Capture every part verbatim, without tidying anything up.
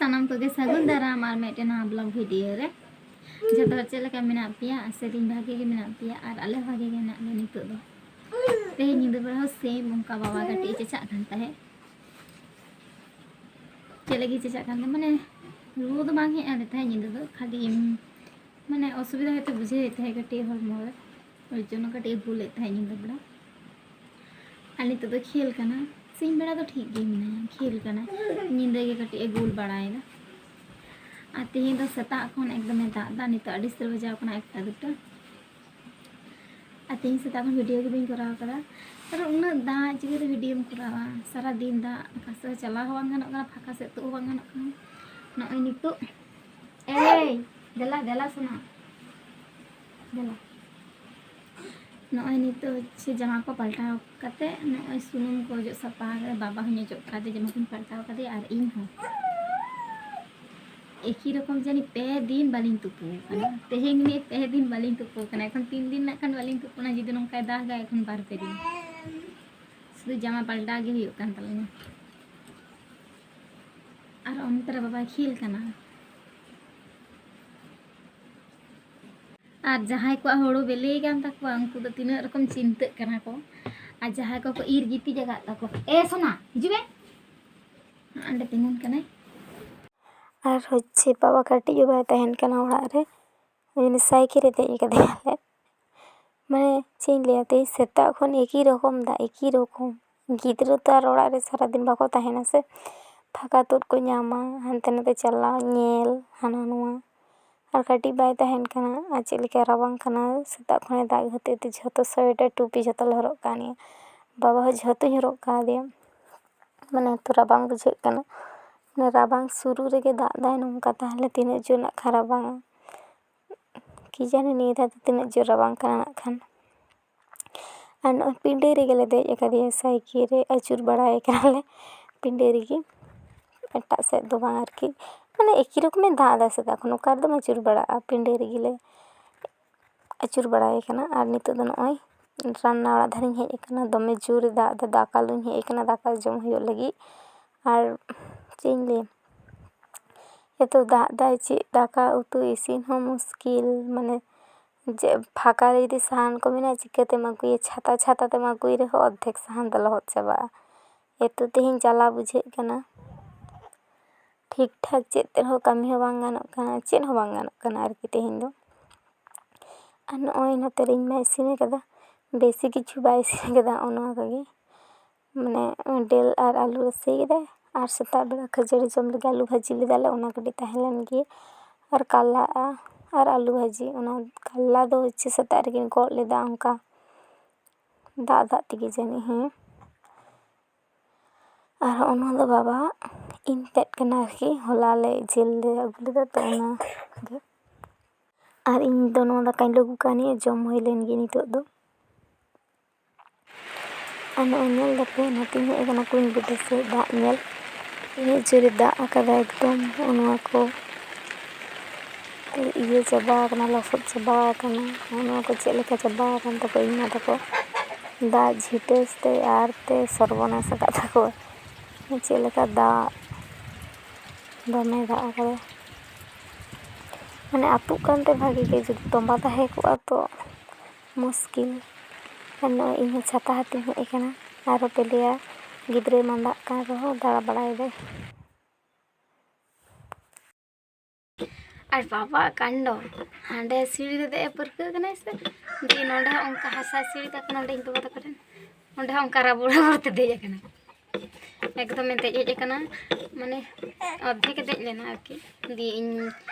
ᱥᱟᱱᱟᱢ ᱠᱚᱜᱮ ᱥᱟᱹᱜᱩᱱ ᱫᱟᱨᱟᱢ ᱟᱨ ᱢᱤᱫᱴᱮᱱ ᱱᱟᱣᱟ vlog video ᱨᱮ᱾ ᱡᱚᱛᱚ ᱦᱚᱲ ᱪᱮᱫ ᱞᱮᱠᱟ ᱢᱮᱱᱟᱜ ᱯᱮᱭᱟ? ᱟᱥᱟᱭᱟᱹᱫᱟᱹᱧ ᱵᱷᱟᱜᱮ ᱜᱮ ᱢᱮᱱᱟᱜ ᱯᱮᱭᱟ ᱟᱨ ᱟᱞᱮ ᱦᱚᱸ ᱵᱷᱟᱜᱮ ᱜᱮ ᱢᱮᱱᱟᱜ ᱞᱮᱭᱟ ᱱᱤᱛᱚᱜ ᱫᱚ᱾ ᱛᱮᱦᱮᱧ ᱧᱤᱫᱟᱹ ᱵᱮᱲᱟ ᱦᱚᱸ same ᱚᱱᱠᱟ ᱵᱟᱵᱟ ᱠᱟᱹᱴᱤᱡ ᱮ ᱪᱮᱪᱟᱜ ᱠᱟᱱ ᱛᱟᱦᱮᱸᱫ᱾ ᱪᱮᱫ ᱞᱟᱹᱜᱤᱫ ᱪᱮᱪᱟᱜ ᱠᱟᱱ ᱛᱟᱦᱮᱸᱫ? ᱢᱟᱱᱮ ᱨᱩᱣᱟᱹ ᱫᱚ ᱵᱟᱝ ᱦᱮᱡ ᱟᱫᱮ ᱛᱟᱦᱮᱸᱫ ᱧᱤᱫᱟᱹ ᱫᱚ, ᱠᱷᱟᱹᱞᱤ ᱢᱟᱱᱮ ᱚᱥᱩᱵᱤᱫᱷᱟ ᱦᱚᱭᱛᱳ ᱵᱩᱡᱷᱟᱹᱣᱮᱫ ᱛᱟᱦᱮᱸᱫ ᱠᱟᱹᱴᱤᱡ ᱦᱚᱲᱢᱚ ᱨᱮ, ᱳᱭ ᱡᱚᱱᱱᱚ ᱠᱟᱹᱴᱤᱡ ᱮ ᱜᱳᱞᱮᱫ ᱛᱟᱦᱮᱸᱫ ᱧᱤᱫᱟᱹ ᱵᱮᱲᱟ᱾ ᱟᱨ ᱱᱤᱛᱚᱜ ᱫᱚ ᱠᱷᱮᱞ ᱠᱟᱱᱟ᱾ ᱥᱤᱧ ᱵᱮᱲᱟ ᱫᱚ ᱴᱷᱤᱠ ᱜᱮ ᱢᱮᱱᱟᱭᱟ, ᱠᱷᱮᱞ ᱠᱟᱱᱟᱭ᱾ ᱧᱤᱫᱟᱹ ᱜᱮ ᱠᱟᱹᱴᱤᱡ ᱮ ᱜᱳᱞ ᱵᱟᱲᱟᱭᱮᱫᱟ᱾ ᱟᱨ ᱛᱮᱦᱮᱧ ᱫᱚ ᱥᱮᱛᱟᱜ ᱠᱷᱚᱱ ᱮᱠᱫᱚᱢᱮ ᱫᱟᱜ ᱮᱫᱟ᱾ ᱱᱤᱛᱚᱜ ᱟᱹᱰᱤ ᱩᱥᱛᱟᱹᱨ ᱵᱟᱡᱟᱣ ᱠᱟᱱᱟ ᱮᱠᱴᱟ ᱫᱩᱴᱟ᱾ ᱟᱨ ᱛᱮᱦᱮᱧ ᱥᱮᱛᱟᱜ ᱠᱷᱚᱱ video ᱜᱮ ᱵᱟᱹᱧ ᱠᱚᱨᱟᱣ ᱠᱟᱫᱟ, ᱠᱟᱨᱚᱱ ᱩᱱᱟᱹᱜ ᱫᱟᱜ ᱪᱤᱠᱟᱹᱛᱮ videoᱢ ᱠᱚᱨᱟᱣᱟ? ᱥᱟᱨᱟ ᱫᱤᱱ ᱫᱟᱜ, ᱚᱠᱟ ᱥᱮᱫ ᱪᱟᱞᱟᱣ ᱦᱚᱸ ᱵᱟᱝ ᱜᱟᱱᱚᱜ ᱠᱟᱱᱟ, ᱯᱷᱟᱸᱠᱟ ᱥᱮᱫ ᱛᱩᱫ ᱦᱚᱸ ᱵᱟᱝ ᱜᱟᱱᱚᱜ ᱠᱟᱱᱟ᱾ ᱱᱚᱜᱼᱚᱭ ᱱᱤᱛᱚᱜ, ᱮᱭ ᱫᱮᱞᱟ ᱫᱮᱞᱟ ᱥᱳᱱᱟ, ᱫᱮᱞᱟ᱾ ᱱᱚᱜᱼᱚᱭ ᱱᱤᱛᱚᱜ ᱦᱚᱪᱪᱷᱮ ᱡᱟᱢᱟ ᱠᱚ ᱯᱟᱞᱴᱟᱣ ᱠᱟᱛᱮ ᱱᱚᱜᱼᱚᱭ ᱥᱩᱱᱩᱢ ᱠᱚ ᱚᱡᱚᱜ ᱥᱟᱯᱷᱟ ᱠᱟᱛᱮ, ᱵᱟᱵᱟ ᱦᱚᱸᱧ ᱚᱡᱚᱜ ᱠᱟᱫᱮ, ᱡᱟᱢᱟ ᱠᱚᱧ ᱯᱟᱞᱴᱟᱣ ᱠᱟᱫᱮ ᱟᱨ ᱤᱧ ᱦᱚᱸ᱾ ᱮᱠᱤ ᱨᱚᱠᱚᱢ ᱡᱟᱹᱱᱤᱡ ᱯᱮ ᱫᱤᱱ ᱵᱟᱹᱞᱤᱧ ᱛᱩᱯᱩ ᱟᱠᱟᱱᱟ᱾ ᱛᱮᱦᱮᱧ ᱱᱤᱭᱮ ᱯᱮ ᱫᱤᱱ ᱵᱟᱹᱞᱤᱧ ᱛᱩᱯᱩ ᱟᱠᱟᱱᱟ᱾ ᱮᱠᱷᱚᱱ ᱛᱤᱱ ᱫᱤᱱ ᱱᱟᱜ ᱠᱷᱟᱱ ᱵᱟᱹᱞᱤᱧ ᱛᱩᱯᱩᱱᱟ, ᱡᱩᱫᱤ ᱱᱚᱝᱠᱟᱭ ᱫᱟᱜᱟ ᱮᱠᱷᱚᱱ ᱵᱟᱨ ᱯᱮ ᱫᱤᱱ᱾ ᱥᱩᱫᱷᱩ ᱡᱟᱢᱟ ᱯᱟᱞᱴᱟᱣ ᱜᱮ ᱦᱩᱭᱩᱜ ᱠᱟᱱ ᱛᱟᱹᱞᱤᱧᱟ᱾ ᱟᱨ ᱚᱱᱛᱮ ᱨᱮ ᱵᱟᱵᱟᱭ ᱠᱷᱮᱞ ᱠᱟᱱᱟ᱾ ᱟᱨ ᱡᱟᱦᱟᱸᱭ ᱠᱚᱣᱟᱜ ᱦᱳᱲᱳ ᱵᱤᱞᱤ ᱟᱠᱟᱱ ᱛᱟᱠᱚᱣᱟ, ᱩᱱᱠᱩ ᱫᱚ ᱛᱤᱱᱟᱹᱜ ᱨᱚᱠᱚᱢ ᱪᱤᱱᱛᱟᱹᱜ ᱠᱟᱱᱟ ᱠᱚ᱾ ᱟᱨ ᱡᱟᱦᱟᱸᱭ ᱠᱚᱠᱚ ᱤᱨ ᱜᱤᱛᱤᱡ ᱟᱠᱟᱫ ᱛᱟᱠᱚᱣᱟ, ᱮ ᱥᱳᱱᱟ, ᱦᱤᱡᱩᱜ ᱢᱮ, ᱚᱸᱰᱮ ᱛᱤᱸᱜᱩᱱ ᱠᱟᱱᱟᱭ᱾ ᱟᱨ ᱦᱚᱪᱪᱷᱮ ᱵᱟᱵᱟ ᱠᱟᱹᱴᱤᱡ ᱦᱚᱸ ᱵᱟᱭ ᱛᱟᱦᱮᱱ ᱠᱟᱱᱟ ᱚᱲᱟᱜ ᱨᱮ, ᱩᱱᱤ ᱥᱟᱭᱠᱮᱞ ᱨᱮ ᱫᱮᱡ ᱟᱠᱟᱫᱮᱭᱟᱞᱮ᱾ ᱢᱟᱱᱮ ᱪᱮᱫ ᱤᱧ ᱞᱟᱹᱭᱟ, ᱛᱮᱦᱮᱧ ᱥᱮᱛᱟᱜ ᱠᱷᱚᱱ ᱮᱠᱤ ᱨᱚᱠᱚᱢ ᱫᱟᱜ, ᱮᱠᱤ ᱨᱚᱠᱚᱢ᱾ ᱜᱤᱫᱽᱨᱟᱹ ᱛᱚ ᱟᱨ ᱚᱲᱟᱜ ᱨᱮ ᱥᱟᱨᱟᱫᱤᱱ ᱵᱟᱠᱚ ᱛᱟᱦᱮᱱᱟ ᱥᱮ, ᱯᱷᱟᱸᱠᱟ ᱛᱩᱫ ᱠᱚ ᱧᱟᱢᱟ, ᱦᱟᱱᱛᱮ ᱱᱟᱛᱮ ᱪᱟᱞᱟᱣ, ᱧᱮᱞ, ᱦᱟᱱᱟ ᱱᱚᱣᱟ᱾ ᱟᱨ ᱠᱟᱹᱴᱤᱡ ᱵᱟᱭ ᱛᱟᱦᱮᱱ ᱠᱟᱱᱟ, ᱟᱨ ᱪᱮᱫ ᱞᱮᱠᱟ ᱨᱟᱵᱟᱝ ᱠᱟᱱᱟ, ᱥᱮᱛᱟᱜ ᱠᱷᱚᱱᱮ ᱫᱟᱜ ᱦᱚᱛᱮᱡ ᱛᱮ ᱡᱷᱚᱛᱚ ᱥᱳᱭᱮᱴᱟᱨ ᱴᱩᱯᱤ ᱡᱷᱚᱛᱚ ᱞᱮ ᱦᱚᱨᱚᱜ ᱠᱟᱣᱱᱤᱧᱟ᱾ ᱵᱟᱵᱟ ᱦᱚᱸ ᱡᱷᱚᱛᱚᱧ ᱦᱚᱨᱚᱜ ᱠᱟᱣᱫᱮᱭᱟ, ᱢᱟᱱᱮ ᱮᱛᱚ ᱨᱟᱵᱟᱝ ᱵᱩᱡᱷᱟᱹᱜ ᱠᱟᱱᱟ᱾ ᱢᱟᱱᱮ ᱨᱟᱵᱟᱝ ᱥᱩᱨᱩ ᱨᱮᱜᱮ ᱫᱟᱜ ᱫᱟᱭ ᱱᱚᱝᱠᱟ, ᱛᱟᱦᱚᱞᱮ ᱛᱤᱱᱟᱹᱜ ᱡᱳᱨ ᱱᱟᱜ ᱠᱷᱟᱱ ᱨᱟᱵᱟᱝᱟ᱾ ᱠᱤ ᱡᱟᱹᱱᱤ ᱱᱤᱭᱟᱹ ᱫᱷᱟᱣ ᱫᱚ ᱛᱤᱱᱟᱹᱜ ᱡᱳᱨ ᱨᱟᱵᱟᱝ ᱠᱟᱱᱟ ᱱᱟᱜ ᱠᱷᱟᱱ᱾ ᱟᱨ ᱱᱚᱜᱼᱚᱭ ᱯᱤᱸᱰᱟᱹ ᱨᱮᱜᱮ ᱞᱮ ᱫᱮᱡ ᱟᱠᱟᱫᱮᱭᱟ ᱥᱟᱭᱠᱮᱞ ᱨᱮ, ᱟᱹᱪᱩᱨ ᱵᱟᱲᱟᱭᱮ ᱠᱟᱱᱟᱞᱮ ᱯᱤᱸᱰᱟᱹ ᱨᱮᱜᱮ, ᱮᱴᱟᱜ ᱥᱮᱫ ᱫᱚ ᱵᱟᱝ ᱟᱨᱠᱤ᱾ ᱢᱟᱱᱮ ᱮᱠᱤ ᱨᱚᱠᱚᱢᱮ ᱫᱟᱜ ᱮᱫᱟ ᱥᱮᱛᱟᱜ ᱠᱷᱚᱱ, ᱚᱠᱟ ᱨᱮᱫᱚᱢ ᱟᱹᱪᱩᱨ ᱵᱟᱲᱟᱜᱼᱟ, ᱯᱤᱸᱰᱟᱹ ᱨᱮᱜᱮ ᱞᱮ ᱟᱹᱪᱩᱨ ᱵᱟᱲᱟᱭᱮ ᱠᱟᱱᱟ᱾ ᱟᱨ ᱱᱤᱛᱚᱜ ᱫᱚ ᱱᱚᱜᱼᱚᱭ ᱨᱟᱱᱱᱟ ᱚᱲᱟᱜ ᱫᱷᱟᱨᱮᱧ ᱦᱮᱡ ᱟᱠᱟᱱᱟ, ᱫᱚᱢᱮ ᱡᱳᱨᱮ ᱫᱟᱜ ᱮᱫᱟ, ᱫᱟᱠᱟ ᱞᱩᱧ ᱦᱮᱡ ᱟᱠᱟᱱᱟ, ᱫᱟᱠᱟ ᱡᱚᱢ ᱦᱩᱭᱩᱜ ᱞᱟᱹᱜᱤᱫ᱾ ᱟᱨ ᱪᱮᱫ ᱤᱧ ᱞᱟᱹᱭᱟ, ᱮᱛᱚ ᱫᱟᱜ ᱫᱟᱭ, ᱪᱮᱫ ᱫᱟᱠᱟ ᱩᱛᱩ ᱤᱥᱤᱱ ᱦᱚᱸ ᱢᱩᱥᱠᱤᱞ᱾ ᱢᱟᱱᱮ ᱡᱮ ᱯᱷᱟᱸᱠᱟ ᱨᱮ ᱡᱩᱫᱤ ᱥᱟᱦᱟᱱ ᱠᱚ ᱢᱮᱱᱟᱜᱼᱟ, ᱪᱤᱠᱟᱹᱛᱮᱢ ᱟᱹᱜᱩᱭᱟ? ᱪᱷᱟᱛᱟ ᱪᱷᱟᱛᱟ ᱛᱮᱢ ᱟᱹᱜᱩᱭ ᱨᱮᱦᱚᱸ ᱚᱨᱫᱷᱮᱠ ᱥᱟᱦᱟᱱ ᱫᱚ ᱞᱚᱦᱚᱫ ᱪᱟᱵᱟᱜᱼᱟ᱾ ᱮᱛᱚ ᱛᱮᱦᱮᱧ ᱡᱟᱞᱟ ᱵᱩᱡᱷᱟᱹᱜ ᱠᱟᱱᱟ᱾ ᱴᱷᱤᱠ ᱴᱷᱟᱠ ᱪᱮᱫ ᱨᱮᱦᱚᱸ ᱠᱟᱹᱢᱤ ᱦᱚᱸ ᱵᱟᱝ ᱜᱟᱱᱚᱜ ᱠᱟᱱᱟ, ᱪᱮᱫ ᱦᱚᱸ ᱵᱟᱝ ᱜᱟᱱᱚᱜ ᱠᱟᱱᱟ ᱟᱨᱠᱤ ᱛᱮᱦᱮᱧ ᱫᱚ᱾ ᱟᱨ ᱱᱚᱜᱼᱚᱭ ᱱᱚᱛᱮ ᱨᱮ ᱤᱧ ᱢᱟ ᱤᱥᱤᱱ ᱟᱠᱟᱫᱟ, ᱵᱮᱥᱤ ᱠᱤᱪᱷᱩ ᱵᱟᱭ ᱤᱥᱤᱱ ᱟᱠᱟᱫᱟ, ᱱᱚᱜᱼᱚ ᱱᱚᱣᱟ ᱠᱚᱜᱮ᱾ ᱢᱟᱱᱮ ᱫᱟᱹᱞ ᱟᱨ ᱟᱹᱞᱩ ᱨᱟᱥᱮ ᱠᱮᱫᱟᱭ, ᱟᱨ ᱥᱮᱛᱟᱜ ᱵᱮᱲᱟ ᱠᱷᱟᱹᱡᱟᱹᱲᱤ ᱡᱚᱢ ᱞᱟᱹᱜᱤᱫ ᱟᱹᱞᱩ ᱵᱷᱟᱹᱡᱤ ᱞᱮᱫᱟᱞᱮ, ᱚᱱᱟ ᱠᱟᱹᱴᱤᱡ ᱛᱟᱦᱮᱸ ᱞᱮᱱ ᱜᱮ᱾ ᱟᱨ ᱠᱟᱞᱞᱟ ᱟᱨ ᱟᱹᱞᱩ ᱵᱷᱟᱹᱡᱤ, ᱚᱱᱟ ᱠᱟᱞᱞᱟ ᱫᱚ ᱦᱚᱪᱪᱷᱮ ᱥᱮᱛᱟᱜ ᱨᱮᱜᱮᱧ ᱜᱚᱫ ᱞᱮᱫᱟ, ᱚᱱᱠᱟ ᱫᱟᱜ ᱫᱟᱜ ᱛᱮᱜᱮ ᱡᱟᱹᱱᱤᱡ, ᱦᱮᱸ᱾ ᱟᱨ ᱚᱱᱟ ᱫᱚ ᱵᱟᱵᱟᱣᱟᱜ ᱤᱧ ᱛᱮᱫ ᱠᱟᱱᱟ ᱟᱨᱠᱤ, ᱦᱚᱞᱟ ᱞᱮ ᱡᱤᱞ ᱞᱮ ᱟᱹᱜᱩ ᱞᱮᱫᱟ, ᱛᱚ ᱚᱱᱟ ᱜᱮ᱾ ᱟᱨ ᱤᱧ ᱫᱚ ᱱᱚᱣᱟ ᱫᱟᱠᱟᱧ ᱞᱩ ᱠᱟᱱ ᱜᱮᱭᱟ, ᱡᱚᱢ ᱦᱩᱭ ᱞᱮᱱ ᱜᱮ ᱱᱤᱛᱚᱜ ᱫᱚ᱾ ᱟᱨ ᱱᱚᱜᱼᱚᱭ ᱧᱮᱞ ᱫᱟᱯᱮ, ᱱᱚᱛᱮᱧ ᱦᱮᱡ ᱟᱠᱟᱱᱟ ᱠᱩᱧ ᱵᱩᱴᱟᱹ ᱥᱮᱫ ᱫᱟᱜ ᱧᱮᱞ᱾ ᱛᱤᱱᱟᱹᱜ ᱡᱳᱨᱮ ᱫᱟᱜ ᱟᱠᱟᱫᱟ ᱮᱠᱫᱚᱢ, ᱱᱚᱜᱼᱚ ᱱᱚᱣᱟ ᱠᱚ ᱤᱭᱟᱹ ᱪᱟᱵᱟ ᱟᱠᱟᱱᱟ, ᱞᱚᱥᱚᱫ ᱪᱟᱵᱟ ᱟᱠᱟᱱᱟ᱾ ᱱᱚᱜᱼᱚ ᱱᱚᱣᱟ ᱠᱚ ᱪᱮᱫ ᱞᱮᱠᱟ ᱪᱟᱵᱟ ᱟᱠᱟᱱ ᱛᱟᱠᱚᱣᱟ ᱤᱧ ᱢᱟ ᱛᱟᱠᱚ᱾ ᱫᱟᱜ ᱡᱷᱤᱴᱟᱹᱥ ᱛᱮ ᱟᱨ ᱛᱮ ᱥᱚᱨᱵᱚᱱᱟᱥ ᱟᱠᱟᱫ ᱛᱟᱠᱚᱣᱟ᱾ ᱪᱮᱫ ᱞᱮᱠᱟ ᱫᱟᱜ, ᱫᱚᱢᱮ ᱫᱟᱜ ᱟᱠᱟᱫᱟ᱾ ᱢᱟᱱᱮ ᱟᱹᱛᱩᱜ ᱠᱟᱱᱛᱮ ᱵᱷᱟᱜᱮ ᱜᱮ, ᱡᱩᱫᱤ ᱛᱚᱸᱵᱟ ᱛᱟᱦᱮᱸ ᱠᱚᱜᱼᱟ ᱛᱚ ᱢᱩᱥᱠᱤᱞ᱾ ᱟᱨ ᱱᱚᱜᱼᱚᱭ ᱤᱧ ᱦᱚᱸ ᱪᱷᱟᱛᱟ ᱦᱟᱛᱮᱧ ᱦᱮᱡ ᱟᱠᱟᱱᱟ᱾ ᱟᱨᱚ ᱯᱮ ᱞᱟᱹᱭᱟ ᱜᱤᱫᱽᱨᱟᱹᱭ ᱢᱟᱸᱫᱟᱜ ᱠᱟᱱ ᱨᱮᱦᱚᱸ ᱫᱟᱬᱟ ᱵᱟᱲᱟᱭᱮᱫᱟᱭ᱾ ᱟᱨ ᱵᱟᱵᱟ ᱠᱟᱱᱰᱚ, ᱦᱟᱸᱰᱮ ᱥᱤᱲᱤ ᱨᱮ ᱫᱮᱡ ᱮ ᱯᱟᱹᱨᱠᱟᱹᱣ ᱠᱟᱱᱟᱭ ᱥᱮ, ᱫᱤᱭᱮ ᱱᱚᱸᱰᱮ ᱦᱚᱸ ᱚᱱᱠᱟ ᱦᱟᱥᱟ ᱥᱤᱲᱤ ᱛᱟᱠᱚ ᱱᱚᱸᱰᱮ ᱤᱧ ᱵᱟᱵᱟ ᱛᱟᱠᱚ ᱴᱷᱮᱱ, ᱚᱸᱰᱮ ᱦᱚᱸ ᱚᱱᱠᱟ ᱨᱟᱵᱚᱲ ᱨᱟᱵᱚᱲ ᱛᱮ ᱫᱮᱡ ᱟᱠᱟᱱᱟᱭ᱾ ᱮᱠᱫᱚᱢᱮ ᱫᱮᱡ ᱦᱮᱡ ᱟᱠᱟᱱᱟ, ᱢᱟᱱᱮ ᱚᱨᱫᱷᱮᱠ ᱮ ᱫᱮᱡ ᱞᱮᱱᱟ ᱟᱨᱠᱤ, ᱫᱤᱭᱮ ᱤᱧ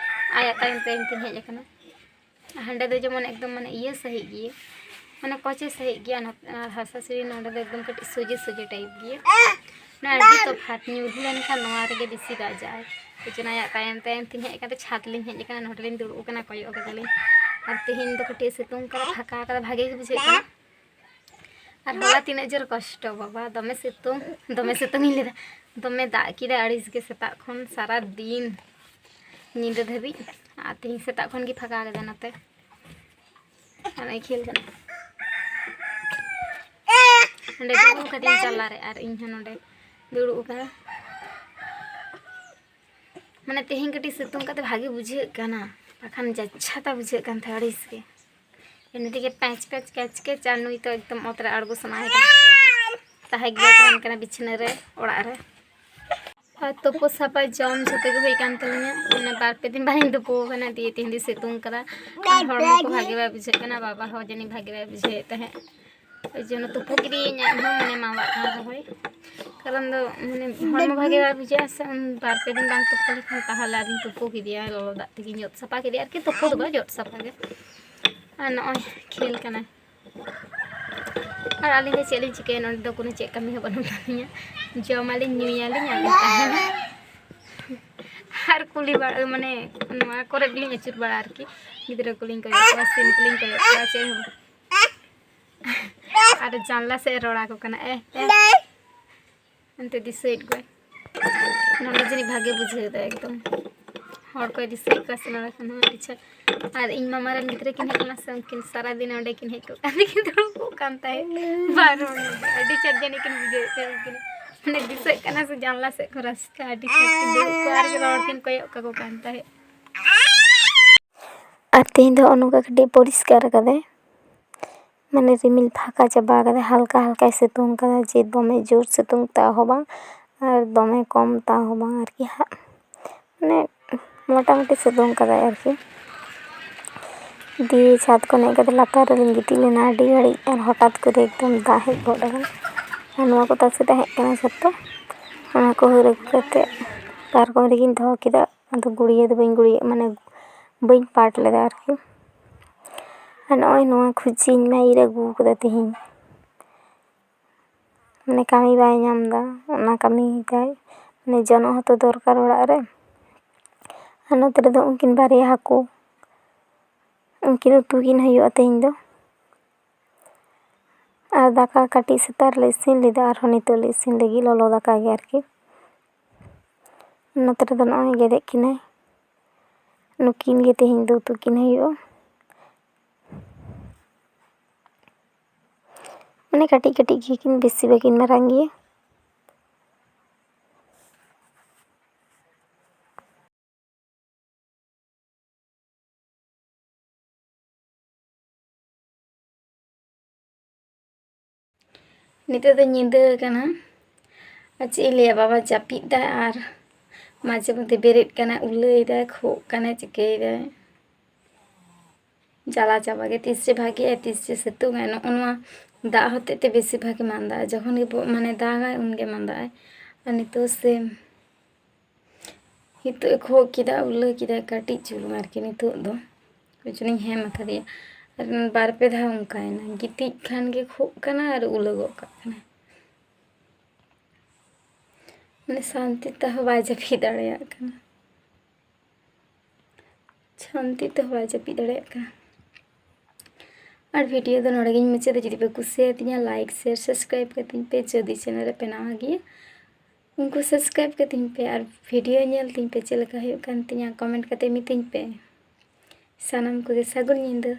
ᱟᱭᱟᱜ ᱛᱟᱭᱚᱢ ᱛᱟᱭᱚᱢ ᱛᱤᱧ ᱦᱮᱡ ᱟᱠᱟᱱᱟ᱾ ᱦᱟᱸᱰᱮ ᱫᱚ ᱡᱮᱢᱚᱱ ᱮᱠᱫᱚᱢ ᱢᱟᱱᱮ ᱤᱭᱟᱹ ᱥᱟᱺᱦᱤᱡ ᱜᱮ, ᱢᱟᱱᱮ ᱠᱚᱪᱮ ᱥᱟᱺᱦᱤᱡ ᱜᱮᱭᱟ, ᱱᱚᱛ-, ᱟᱨ ᱦᱟᱥᱟ ᱥᱤᱲᱤ ᱱᱚᱸᱰᱮ ᱫᱚ ᱮᱠᱫᱚᱢ ᱠᱟᱹᱴᱤᱡ ᱥᱚᱡᱷᱮ ᱥᱚᱡᱷᱮ type ᱜᱮᱭᱟ᱾ ᱢᱟᱱᱮ ᱟᱹᱰᱤ ᱛᱚᱯᱷᱟᱛ, ᱧᱩᱨᱦᱩ ᱞᱮᱱᱠᱷᱟᱱ ᱱᱚᱣᱟ ᱨᱮᱜᱮ ᱵᱮᱥᱤ ᱵᱟᱡᱟᱜᱼᱟᱭ᱾ ᱚᱪᱚᱱᱟ ᱟᱭᱟᱜ ᱛᱟᱭᱚᱢ ᱛᱟᱭᱚᱢ ᱛᱤᱧ ᱦᱮᱡ ᱟᱠᱟᱱ ᱛᱮ ᱪᱷᱟᱫᱽ ᱞᱤᱧ ᱦᱮᱡ ᱟᱠᱟᱱᱟ, ᱱᱚᱸᱰᱮ ᱞᱤᱧ ᱫᱩᱲᱩᱵ ᱟᱠᱟᱱᱟ, ᱠᱚᱭᱚᱜ ᱟᱠᱟᱫᱟᱞᱤᱧ᱾ ᱟᱨ ᱛᱮᱦᱮᱧ ᱫᱚ ᱠᱟᱹᱴᱤᱡ ᱥᱤᱛᱩᱝ ᱠᱟᱫᱟ, ᱯᱷᱟᱸᱠᱟ ᱠᱟᱫᱟ, ᱵᱷᱟᱜᱮ ᱜᱮ ᱵᱩᱡᱷᱟᱹᱜ ᱠᱟᱱᱟ᱾ ᱟᱨ ᱦᱚᱞᱟ ᱛᱤᱱᱟᱹᱜ ᱡᱳᱨ ᱠᱚᱥᱴᱚ ᱵᱟᱵᱟ, ᱫᱚᱢᱮ ᱥᱤᱛᱩᱝ, ᱫᱚᱢᱮ ᱥᱤᱛᱩᱝ ᱤᱧ ᱞᱟᱹᱭᱫᱟ, ᱫᱚᱢᱮ ᱫᱟᱜ ᱠᱮᱫᱟ ᱟᱹᱲᱤᱥ ᱜᱮ ᱥᱮᱛᱟᱜ ᱠᱷᱚᱱ ᱥᱟᱨᱟ ᱫᱤᱱ ᱧᱤᱫᱟᱹ ᱫᱷᱟᱹᱵᱤᱡ᱾ ᱟᱨ ᱛᱮᱦᱮᱧ ᱥᱮᱛᱟᱜ ᱠᱷᱚᱱ ᱜᱮ ᱯᱷᱟᱸᱠᱟ ᱠᱟᱫᱟ ᱱᱚᱛᱮ᱾ ᱟᱨ ᱱᱚᱜᱼᱚᱭ ᱠᱷᱮᱞ ᱠᱟᱱᱟ᱾ ᱱᱚᱸᱰᱮ ᱫᱩᱲᱩᱵ ᱠᱟᱹᱫᱤᱧ ᱛᱟᱞᱟᱨᱮ ᱟᱨ ᱤᱧ ᱦᱚᱸ ᱱᱚᱸᱰᱮ ᱫᱩᱲᱩᱵ ᱟᱠᱟᱱᱟ᱾ ᱢᱟᱱᱮ ᱛᱮᱦᱮᱧ ᱠᱟᱹᱴᱤᱡ ᱥᱤᱛᱩᱝ ᱠᱟᱛᱮ ᱵᱷᱟᱜᱮ ᱵᱩᱡᱷᱟᱹᱜ ᱠᱟᱱᱟ, ᱵᱟᱠᱷᱟᱱ ᱡᱟᱪᱪᱷᱟᱛᱟ ᱵᱩᱡᱷᱟᱹᱜ ᱠᱟᱱ ᱛᱟᱦᱮᱸ ᱟᱹᱲᱤᱥ ᱜᱮ᱾ ᱮᱢᱱᱤ ᱛᱮᱜᱮ ᱯᱮᱸᱪ ᱯᱮᱸᱪ ᱠᱮᱪ ᱠᱮᱪ, ᱟᱨ ᱱᱩᱭ ᱛᱚ ᱮᱠᱫᱚᱢ ᱚᱛ ᱨᱮ ᱟᱬᱜᱚ ᱥᱟᱱᱟᱭᱮ ᱠᱟᱱᱟ᱾ ᱛᱟᱦᱮᱸ ᱜᱮ ᱛᱟᱦᱮᱱ ᱠᱟᱱᱟ ᱵᱤᱪᱷᱱᱟᱹ ᱨᱮ, ᱚᱲᱟᱜ ᱨᱮ᱾ ᱟᱨ ᱛᱩᱯᱩ ᱥᱟᱯᱷᱟ ᱡᱚᱢ ᱡᱷᱚᱛᱚ ᱜᱮ ᱦᱩᱭ ᱠᱟᱱ ᱛᱟᱹᱞᱤᱧᱟ᱾ ᱢᱟᱱᱮ ᱵᱟᱨ ᱯᱮ ᱫᱤᱱ ᱵᱟᱹᱞᱤᱧ ᱛᱩᱯᱩ ᱟᱠᱟᱱᱟ, ᱫᱤᱭᱮ ᱛᱮᱦᱮᱧ ᱫᱚ ᱥᱤᱛᱩᱝ ᱠᱟᱫᱟ᱾ ᱟᱨ ᱦᱚᱲᱢᱚ ᱠᱚ ᱵᱷᱟᱜᱮ ᱵᱟᱭ ᱵᱩᱡᱷᱟᱹᱜ ᱠᱟᱱᱟ, ᱵᱟᱵᱟ ᱦᱚᱸ ᱡᱟᱹᱱᱤᱡ ᱵᱷᱟᱜᱮ ᱵᱟᱭ ᱵᱩᱡᱷᱟᱹᱣᱮᱫ ᱛᱟᱦᱮᱸᱫ᱾ ᱳᱭ ᱡᱚᱱᱱᱚ ᱛᱩᱯᱩ ᱠᱤᱫᱤᱧ, ᱟᱡ ᱦᱚᱸ ᱢᱟᱱᱮ ᱢᱟᱣᱟᱜ ᱠᱟᱱ ᱨᱮᱦᱚᱸᱭ᱾ ᱠᱟᱨᱚᱱ ᱫᱚ ᱢᱟᱱᱮ ᱦᱚᱲᱢᱚ ᱵᱷᱟᱜᱮ ᱵᱟᱭ ᱵᱩᱡᱷᱟᱹᱜᱼᱟ ᱥᱮ, ᱩᱱ ᱵᱟᱨ ᱯᱮ ᱫᱤᱱ ᱵᱟᱝ ᱛᱩᱯᱩ ᱞᱮᱠᱷᱟᱱ᱾ ᱛᱟᱦᱚᱞᱮ ᱟᱫᱚᱧ ᱛᱩᱯᱩ ᱠᱮᱫᱮᱭᱟ, ᱞᱚᱞᱚ ᱫᱟᱜ ᱛᱮᱜᱮᱧ ᱡᱚᱫ ᱥᱟᱯᱷᱟ ᱠᱮᱫᱮᱭᱟ ᱟᱨᱠᱤ, ᱛᱩᱯᱩ ᱫᱚ ᱵᱟᱝ, ᱡᱚᱫ ᱥᱟᱯᱷᱟ ᱜᱮ᱾ ᱟᱨ ᱱᱚᱜᱼᱚᱭ ᱠᱷᱮᱞ ᱠᱟᱱᱟᱭ᱾ ᱟᱨ ᱟᱹᱞᱤᱧ ᱫᱚ ᱪᱮᱫ ᱞᱤᱧ ᱪᱤᱠᱟᱹᱭᱟ, ᱱᱚᱸᱰᱮ ᱫᱚ ᱠᱳᱱᱳ ᱪᱮᱫ ᱠᱟᱹᱢᱤ ᱦᱚᱸ ᱵᱟᱹᱱᱩᱜ ᱛᱟᱹᱞᱤᱧᱟ᱾ ᱡᱚᱢᱟᱞᱤᱧ, ᱧᱩᱭᱟᱞᱤᱧ, ᱟᱨ ᱞᱤᱧ ᱛᱟᱦᱮᱱᱟ᱾ ᱟᱨ ᱠᱩᱞᱤ ᱵᱟᱲᱟ, ᱢᱟᱱᱮ ᱱᱚᱣᱟ ᱠᱚᱨᱮ ᱜᱮᱞᱤᱧ ᱟᱹᱪᱩᱨ ᱵᱟᱲᱟ ᱟᱨᱠᱤ, ᱜᱤᱫᱽᱨᱟᱹ ᱠᱚᱞᱤᱧ ᱠᱚᱭᱚᱜ ᱠᱚᱣᱟ, ᱥᱤᱢ ᱠᱚᱞᱤᱧ ᱠᱚᱭᱚᱜ ᱠᱚᱣᱟ, ᱪᱮᱫ ᱦᱚᱸ ᱵᱟᱝ᱾ ᱟᱨ ᱡᱟᱱᱞᱟ ᱥᱮᱫ ᱮ ᱨᱚᱲ ᱟᱠᱚ ᱠᱟᱱᱟ, ᱮ, ᱮ᱾ ᱮᱱᱛᱮ ᱫᱤᱥᱟᱹᱭᱮᱫ ᱠᱚᱣᱟᱭ᱾ ᱱᱚᱰᱮ ᱡᱟᱹᱱᱤᱡ ᱵᱷᱟᱜᱮ ᱵᱩᱡᱷᱟᱹᱣ ᱮᱫᱟ ᱮᱠᱫᱚᱢ᱾ ᱦᱚᱲ ᱠᱚᱭ ᱫᱤᱥᱟᱹᱭᱮᱫ ᱠᱚᱣᱟ ᱥᱮ ᱱᱚᱰᱮ ᱠᱷᱚᱱ ᱦᱚᱸ ᱟᱹᱰᱤ ᱪᱷᱟᱴ᱾ ᱟᱨ ᱤᱧ ᱢᱟᱢᱟ ᱨᱮᱱ ᱜᱤᱫᱽᱨᱟᱹ ᱠᱤᱱ ᱦᱮᱡ ᱞᱮᱱᱟ ᱥᱮ, ᱩᱱᱠᱤᱱ ᱥᱟᱨᱟᱫᱤᱱ ᱚᱸᱰᱮ ᱠᱤᱱ ᱦᱮᱡ ᱠᱚᱜ ᱠᱟᱱ ᱛᱟᱹᱠᱤᱱ, ᱫᱩᱲᱩᱵ ᱠᱚᱜ ᱠᱟᱱ ᱛᱟᱦᱮᱸᱫ᱾ ᱵᱟᱨ ᱦᱚᱲ ᱟᱹᱰᱤ ᱪᱷᱟᱴ ᱡᱟᱹᱱᱤᱡ ᱠᱤᱱ ᱵᱩᱡᱷᱟᱹᱣᱮᱫ ᱛᱟᱦᱮᱸᱫ ᱩᱱᱠᱤᱱ᱾ ᱢᱟᱱᱮ ᱫᱤᱥᱟᱹᱜ ᱠᱟᱱᱟ ᱥᱮ ᱡᱟᱱᱞᱟ ᱥᱮᱫ ᱠᱷᱚᱱ ᱨᱟᱹᱥᱠᱟᱹ, ᱟᱹᱰᱤ ᱪᱷᱟᱴ ᱠᱤᱱ ᱫᱩᱲᱩᱵ ᱠᱚᱜᱼᱟ ᱟᱨ ᱨᱚᱲ ᱠᱤᱱ ᱠᱚᱭᱚᱜ ᱠᱟᱠᱚ ᱠᱟᱱ ᱛᱟᱦᱮᱸᱫ᱾ ᱟᱨ ᱛᱮᱦᱮᱧ ᱫᱚ ᱱᱚᱜᱼᱚ ᱱᱚᱝᱠᱟ ᱠᱟᱹᱴᱤᱡ ᱯᱚᱨᱤᱥᱠᱟᱨ ᱠᱟᱫᱟᱭ, ᱢᱟᱱᱮ ᱨᱤᱢᱤᱞ ᱯᱷᱟᱸᱠᱟ ᱪᱟᱵᱟ ᱠᱟᱫᱟᱭ, ᱦᱟᱞᱠᱟ ᱦᱟᱞᱠᱟᱭ ᱥᱤᱛᱩᱝ ᱠᱟᱫᱟ, ᱡᱮ ᱫᱚᱢᱮ ᱡᱳᱨ ᱥᱤᱛᱩᱝ ᱛᱟᱣ ᱦᱚᱸ ᱵᱟᱝ ᱟᱨ ᱫᱚᱢᱮ ᱠᱚᱢ ᱛᱟᱣ ᱦᱚᱸ ᱵᱟᱝ ᱟᱨᱠᱤ ᱦᱟᱸᱜ, ᱢᱟᱱᱮ ᱢᱚᱴᱟᱢᱩᱴᱤ ᱥᱤᱛᱩᱝ ᱠᱟᱫᱟᱭ ᱟᱨᱠᱤ᱾ ᱫᱤᱭᱮ ᱪᱷᱟᱫᱽ ᱠᱷᱚᱱ ᱦᱮᱡ ᱠᱟᱛᱮ ᱞᱟᱛᱟᱨ ᱨᱮᱞᱤᱧ ᱜᱤᱛᱤᱡ ᱞᱮᱱᱟ ᱟᱹᱰᱤ ᱜᱷᱟᱹᱲᱤᱡ, ᱟᱨ ᱦᱚᱴᱟᱛ ᱠᱚᱨᱮ ᱮᱠᱫᱚᱢ ᱫᱟᱜ ᱦᱮᱡ ᱜᱚᱫ ᱟᱠᱟᱱᱟ᱾ ᱟᱨ ᱱᱚᱣᱟ ᱠᱚ ᱛᱟᱥᱮ ᱛᱟᱦᱮᱸ ᱠᱟᱱᱟ ᱡᱷᱚᱛᱚ, ᱚᱱᱟ ᱠᱚ ᱦᱟᱹᱨ ᱟᱹᱜᱩ ᱠᱟᱛᱮ ᱯᱟᱨᱠᱚᱢ ᱨᱮᱜᱤᱧ ᱫᱚᱦᱚ ᱠᱮᱫᱟ᱾ ᱟᱫᱚ ᱜᱩᱲᱭᱟᱹ ᱫᱚ ᱵᱟᱹᱧ ᱜᱩᱲᱭᱟᱹ, ᱢᱟᱱᱮ ᱵᱟᱹᱧ ᱯᱟᱴ ᱞᱮᱫᱟ ᱟᱨᱠᱤ᱾ ᱟᱨ ᱱᱚᱜᱼᱚᱭ ᱱᱚᱣᱟ ᱠᱷᱩᱪᱤ ᱤᱧ ᱢᱟᱭ ᱤᱨ ᱟᱹᱜᱩ ᱠᱟᱫᱟ ᱛᱮᱦᱮᱧ, ᱢᱟᱱᱮ ᱠᱟᱹᱢᱤ ᱵᱟᱭ ᱧᱟᱢ ᱮᱫᱟ, ᱚᱱᱟ ᱠᱟᱹᱢᱤᱭᱮᱫᱟᱭ᱾ ᱢᱟᱱᱮ ᱡᱚᱱᱚᱜ ᱦᱚᱸᱛᱚ ᱫᱚᱨᱠᱟᱨ ᱚᱲᱟᱜ ᱨᱮ᱾ ᱟᱨ ᱱᱚᱛᱮ ᱨᱮᱫᱚ ᱩᱱᱠᱤᱱ ᱵᱟᱨᱭᱟ ᱦᱟᱹᱠᱩ, ᱩᱱᱠᱤᱱ ᱩᱛᱩ ᱠᱤᱱ ᱦᱩᱭᱩᱜᱼᱟ ᱛᱮᱦᱮᱧ ᱫᱚ᱾ ᱟᱨ ᱫᱟᱠᱟ ᱠᱟᱹᱴᱤᱡ ᱥᱮᱛᱟᱜ ᱨᱮᱞᱮ ᱤᱥᱤᱱ ᱞᱮᱫᱟ, ᱟᱨᱦᱚᱸ ᱱᱤᱛᱚᱜ ᱞᱮ ᱤᱥᱤᱱ ᱞᱟᱹᱜᱤᱫ ᱞᱚᱞᱚ ᱫᱟᱠᱟ ᱜᱮ ᱟᱨᱠᱤ᱾ ᱱᱚᱛᱮ ᱨᱮᱫᱚ ᱱᱚᱜᱼᱚᱭ ᱜᱮᱫᱮᱫ ᱠᱤᱱᱟᱹᱭ, ᱱᱩᱠᱤᱱ ᱜᱮ ᱛᱮᱦᱮᱧ ᱫᱚ ᱩᱛᱩ ᱠᱤᱱ ᱦᱩᱭᱩᱜᱼᱟ᱾ ᱢᱟᱱᱮ ᱠᱟᱹᱴᱤᱡ ᱠᱟᱹᱴᱤᱡ ᱜᱮᱭᱟᱠᱤᱱ, ᱵᱮᱥᱤ ᱵᱟᱹᱠᱤᱱ ᱢᱟᱨᱟᱝ ᱜᱮᱭᱟ᱾ ᱱᱤᱛᱚᱜ ᱫᱚ ᱧᱤᱫᱟᱹ ᱠᱟᱱᱟ᱾ ᱟᱨ ᱪᱮᱫ ᱤᱧ ᱞᱟᱹᱭᱟ, ᱵᱟᱵᱟ ᱡᱟᱹᱯᱤᱫ ᱫᱟᱭ ᱟᱨ ᱢᱟᱡᱷᱮ ᱢᱚᱫᱽᱫᱷᱮ ᱵᱮᱨᱮᱫ ᱠᱟᱱᱟᱭ, ᱩᱞᱟᱹᱭ ᱫᱟᱭ, ᱠᱷᱳᱜ ᱠᱟᱱᱟᱭ, ᱪᱤᱠᱟᱹᱭ ᱫᱟᱭ᱾ ᱡᱟᱞᱟ ᱪᱟᱵᱟ ᱜᱮ, ᱛᱤᱥ ᱡᱮ ᱵᱷᱟᱜᱮᱜᱼᱟᱭ, ᱛᱤᱥ ᱡᱮ ᱥᱤᱛᱩᱝ ᱟᱭ᱾ ᱱᱚᱜᱼᱚ ᱱᱚᱣᱟ ᱫᱟᱜ ᱦᱚᱛᱮᱡ ᱛᱮ ᱵᱮᱥᱤᱨ ᱵᱷᱟᱜᱽ ᱜᱮ ᱢᱟᱸᱫᱟᱜᱼᱟ᱾ ᱡᱚᱠᱷᱚᱱ ᱜᱮ ᱵᱚ-, ᱢᱟᱱᱮ ᱫᱟᱜᱟᱭ, ᱩᱱᱜᱮ ᱢᱟᱸᱫᱟᱜᱼᱟᱭ᱾ ᱟᱨ ᱱᱤᱛᱚᱜ ᱥᱮ ᱱᱤᱛᱚᱜ ᱮ ᱠᱷᱳᱜ ᱠᱮᱫᱟ, ᱩᱞᱟᱹ ᱠᱮᱫᱟᱭ ᱠᱟᱹᱴᱤᱡ ᱪᱩᱞᱩᱝ ᱟᱨᱠᱤ᱾ ᱱᱤᱛᱚᱜ ᱫᱚ ᱠᱩᱪᱱᱤᱧ ᱦᱮᱢ ᱟᱠᱟᱫᱮᱭᱟ᱾ ᱟᱨ ᱵᱟᱨ ᱯᱮ ᱫᱷᱟᱣ ᱚᱱᱠᱟᱭᱮᱱᱟ, ᱜᱤᱛᱤᱡ ᱠᱷᱟᱱ ᱜᱮ ᱠᱷᱳᱜ ᱠᱟᱱᱟ ᱟᱨ ᱩᱞᱟᱹ ᱜᱚᱜ ᱠᱟᱜ ᱠᱟᱱᱟᱭ᱾ ᱢᱟᱱᱮ ᱥᱟᱱᱛᱤ ᱛᱮᱦᱚᱸ ᱵᱟᱭ ᱡᱟᱹᱯᱤᱫ ᱫᱟᱲᱮᱭᱟᱜ ᱠᱟᱱᱟ, ᱥᱟᱱᱛᱤ ᱛᱮᱦᱚᱸ ᱵᱟᱭ ᱡᱟᱹᱯᱤᱫ ᱫᱟᱲᱮᱭᱟᱜ ᱠᱟᱱᱟ᱾ ᱟᱨ ᱵᱷᱤᱰᱤᱭᱳ ᱫᱚ ᱱᱚᱰᱮ ᱜᱤᱧ ᱢᱩᱪᱟᱹᱫᱟ᱾ ᱡᱩᱫᱤ ᱯᱮ ᱠᱩᱥᱤᱭᱟᱫᱤᱧᱟ, ᱞᱟᱭᱤᱠ, ᱥᱮᱭᱟᱨ, ᱥᱟᱵᱥᱠᱨᱟᱭᱤᱵ ᱠᱟᱹᱛᱤᱧ ᱯᱮ᱾ ᱡᱩᱫᱤ ᱪᱮᱱᱮᱞ ᱨᱮ ᱯᱮ ᱱᱟᱣᱟ ᱜᱮᱭᱟ, ᱩᱱᱠᱩ ᱥᱟᱵᱥᱠᱨᱟᱭᱤᱵ ᱠᱟᱹᱛᱤᱧ ᱯᱮ᱾ ᱟᱨ ᱵᱷᱤᱰᱤᱭᱳ ᱧᱮᱞ ᱛᱤᱧ ᱯᱮ, ᱪᱮᱫ ᱞᱮᱠᱟ ᱦᱩᱭᱩᱜ ᱠᱟᱱ ᱛᱤᱧᱟ, ᱠᱚᱢᱮᱱᱴ ᱠᱟᱛᱮ ᱢᱤᱛᱟᱹᱧ ᱯᱮ᱾ ᱥᱟᱱᱟᱢ ᱠᱚᱜᱮ ᱥᱟᱹᱜᱩᱱ ᱧᱤᱫᱟᱹ᱾